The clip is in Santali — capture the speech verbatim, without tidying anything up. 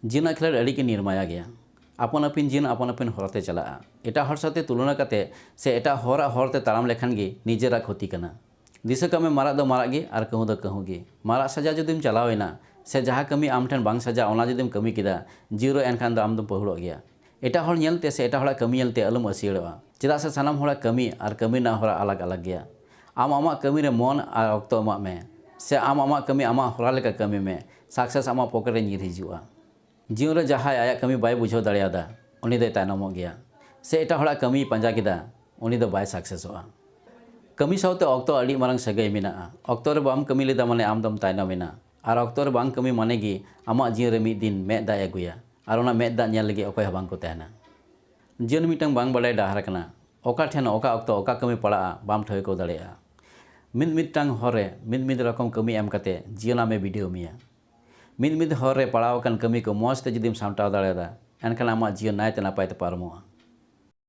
ᱡᱤᱭᱚᱱᱟᱜ ᱠᱷᱮᱞᱳᱰ ᱟᱹᱰᱤ ᱜᱮ ᱱᱤᱨᱢᱟᱭᱟ ᱜᱮᱭᱟ᱾ ᱟᱯᱟᱱ ᱟᱹᱯᱤᱱ ᱡᱤᱭᱚᱱ ᱟᱯᱟᱱ ᱟᱹᱯᱤᱱ ᱦᱚᱨᱛᱮ ᱪᱟᱞᱟᱜᱼᱟ᱾ ᱮᱴᱟᱜ ᱦᱚᱲ ᱥᱟᱶᱛᱮ ᱛᱩᱞᱚᱱᱟ ᱠᱟᱛᱮ ᱥᱮ ᱮᱴᱟᱜ ᱦᱚᱲᱟᱜ ᱦᱚᱨᱛᱮ ᱛᱟᱲᱟᱢ ᱞᱮᱠᱷᱟᱱ ᱜᱮ ᱱᱤᱡᱮᱨᱟᱜ ᱠᱷᱚᱛᱤ ᱠᱟᱱᱟ᱾ ᱫᱤᱥᱟᱹ ᱠᱟᱜ ᱢᱮ, ᱢᱟᱨᱟᱜ ᱫᱚ ᱢᱟᱨᱟᱜ ᱜᱮ ᱟᱨ ᱠᱟᱹᱦᱩ ᱫᱚ ᱠᱟᱹᱦᱩ ᱜᱮ᱾ ᱢᱟᱨᱟᱜ ᱥᱟᱡᱟᱣ ᱡᱩᱫᱤᱢ ᱪᱟᱞᱟᱣ ᱮᱱᱟ ᱥᱮ ᱡᱟᱦᱟᱸ ᱠᱟᱹᱢᱤ ᱟᱢ ᱴᱷᱮᱱ ᱵᱟᱝ ᱥᱟᱡᱟᱜ ᱚᱱᱟ ᱡᱩᱫᱤᱢ ᱠᱟᱹᱢᱤ ᱠᱮᱫᱟ, ᱡᱤᱭᱚᱱ ᱨᱮ ᱮᱱᱠᱷᱟᱱ ᱫᱚ ᱟᱢ ᱫᱚᱢ ᱯᱟᱹᱦᱩᱲᱚᱜ ᱜᱮᱭᱟ᱾ ᱮᱴᱟᱜ ᱦᱚᱲ ᱧᱮᱞᱛᱮ ᱥᱮ ᱮᱴᱟᱜ ᱦᱚᱲᱟᱜ ᱠᱟᱹᱢᱤ ᱧᱮᱞᱛᱮ ᱟᱞᱚᱢ ᱟᱹᱥᱤᱭᱟᱹᱲᱚᱜᱼᱟ, ᱪᱮᱫᱟᱜ ᱥᱮ ᱥᱟᱱᱟᱢ ᱦᱚᱲᱟᱜ ᱠᱟᱹᱢᱤ ᱟᱨ ᱠᱟᱹᱢᱤ ᱨᱮᱱᱟᱜ ᱦᱚᱨᱟ ᱟᱞᱟᱜᱽ ᱟᱞᱟᱜᱽ ᱜᱮᱭᱟ᱾ ᱟᱢ ᱟᱢᱟᱜ ᱠᱟᱹᱢᱤ ᱨᱮ ᱢᱚᱱ ᱟᱨ ᱚᱠᱛᱚ ᱮᱢᱟᱜ ᱢᱮ, ᱥᱮ ᱟᱢ ᱟᱢᱟᱜ ᱠᱟᱹᱢᱤ ᱟᱢᱟᱜ ᱦᱚᱨᱟ ᱞᱮᱠᱟ ᱠᱟᱹᱢᱤ ᱢᱮ, ᱥᱟᱠᱥᱮᱥ ᱟᱢᱟᱜ ᱯᱚᱠᱮᱴ ᱨᱮ ᱧᱤᱨ ᱦᱤᱡᱩᱜᱼᱟ᱾ ᱡᱤᱭᱚᱱ ᱨᱮ ᱡᱟᱦᱟᱸᱭ ᱟᱭᱟᱜ ᱠᱟᱹᱢᱤ ᱵᱟᱭ ᱵᱩᱡᱷᱟᱹᱣ ᱫᱟᱲᱮᱭᱟᱫᱟ, ᱩᱱᱤ ᱫᱚᱭ ᱛᱟᱭᱱᱚᱢᱚᱜ ᱜᱮᱭᱟ, ᱥᱮ ᱮᱴᱟᱜ ᱦᱚᱲᱟᱜ ᱠᱟᱹᱢᱤᱭ ᱯᱟᱸᱡᱟ ᱠᱮᱫᱟ, ᱩᱱᱤ ᱫᱚ ᱵᱟᱭ ᱥᱟᱠᱥᱮᱥᱚᱜᱼᱟ᱾ ᱠᱟᱹᱢᱤ ᱥᱟᱶᱛᱮ ᱚᱠᱛᱚ ᱟᱹᱰᱤ ᱢᱟᱨᱟᱝ ᱥᱟᱹᱜᱟᱹᱭ ᱢᱮᱱᱟᱜᱼᱟ᱾ ᱚᱠᱛᱚ ᱨᱮ ᱵᱟᱢ ᱠᱟᱹᱢᱤ ᱞᱮᱫᱟ ᱢᱟᱱᱮ ᱟᱢ ᱫᱚᱢ ᱛᱟᱭᱱᱚᱢ ᱮᱱᱟ, ᱟᱨ ᱚᱠᱛᱚ ᱨᱮ ᱵᱟᱝ ᱠᱟᱹᱢᱤ ᱢᱟᱱᱮ ᱜᱮ ᱟᱢᱟᱜ ᱡᱤᱭᱚᱱ ᱨᱮ ᱢᱤᱫ ᱫᱤᱱ ᱢᱮᱫ ᱫᱟᱜ ᱮ ᱟᱹᱜᱩᱭᱟ, ᱟᱨ ᱚᱱᱟ ᱢᱮᱫ ᱫᱟᱜ ᱧᱮᱞ ᱞᱟᱹᱜᱤᱫ ᱚᱠᱚᱭ ᱦᱚᱸ ᱵᱟᱝ ᱠᱚ ᱛᱟᱦᱮᱱᱟ᱾ ᱡᱤᱭᱚᱱ ᱢᱤᱫᱴᱟᱝ ᱵᱟᱝ ᱵᱟᱰᱟᱭ ᱰᱟᱦᱟᱨ ᱠᱟᱱᱟ᱾ ᱚᱠᱟ ᱴᱷᱮᱱ ᱚᱠᱟ ᱚᱠᱛᱚ ᱚᱠᱟ ᱠᱟᱹᱢᱤ ᱯᱟᱲᱟᱜᱼᱟ ᱵᱟᱢ ᱴᱷᱟᱹᱣᱠᱟᱹ ᱫᱟᱲᱮᱭᱟᱜᱼᱟ᱾ ᱢᱤᱫ ᱢᱤᱫᱴᱟᱝ ᱦᱚᱨ ᱨᱮ ᱢᱤᱫ ᱢᱤᱫ ᱨᱚᱠᱚᱢ ᱠᱟᱹᱢᱤ ᱮᱢ ᱠᱟᱛᱮ ᱡᱤᱭᱚᱱ ᱟᱢᱮ ᱵᱤᱰᱟᱹᱣ ᱢᱮᱭᱟ᱾ ᱢᱤᱫ ᱢᱤᱫ ᱦᱚᱨ ᱨᱮ ᱯᱟᱲᱟᱣ ᱟᱠᱟᱱ ᱠᱟᱹᱢᱤ ᱠᱚ ᱢᱚᱸᱡᱽ ᱛᱮ ᱡᱩᱫᱤᱢ ᱥᱟᱢᱴᱟᱣ ᱫᱟᱲᱮᱭᱟᱫᱟ, ᱮᱱᱠᱷᱟᱱ ᱟᱢᱟᱜ ᱡᱤᱭᱚᱱ ᱱᱟᱭᱛᱮ ᱱᱟᱯᱟᱭ ᱛᱮ ᱯᱟᱨᱚᱢᱚᱜᱼᱟ᱾